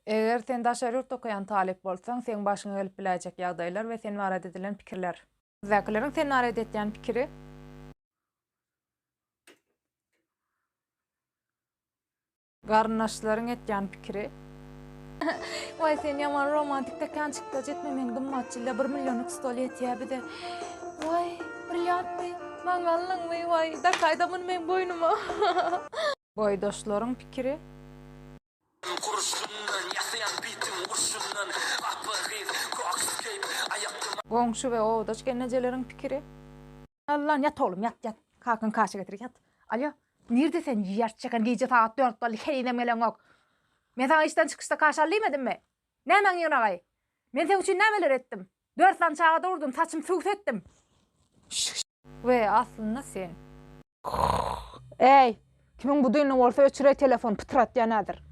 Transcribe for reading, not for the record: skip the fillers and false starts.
Eger sen daşary ýurtda okaýan talyp bolsaň, seň başyňa gelip biläýjek ýagdaýlar we sen barada edilen pikirler. Öňüňizdäkileriň sen barada etýän pikiri. Garyndaşlaryň etýän pikiri. Waý sen ýaman romantikde kän çykdajy etme men gymmat jille bir millionlyk stol ýetýä bize. Waý brilliantmy maňa aldyňmy waý dakaýda muny meň boýnuma. Boýdaşlaryň pikiri. Goňşy we obadaş gelnejeleriň pikiri. Allan ýat oglum ýat ýat kakaň kaşa getir ýat. Alýo nirde sen ýert çeken gije sagat 4 boldy henizem geleňok. Men saňa işden çykyşda kaşa al diýmedimmi? Nämäň ýygnagaý? Men seň üçin nämeler etdim? Dört sany çaga dogurdym saçym süwsetdim. We aslynda sen. Eý, kimiň budilni bolsa öçüreý telefon pytratýan häzir.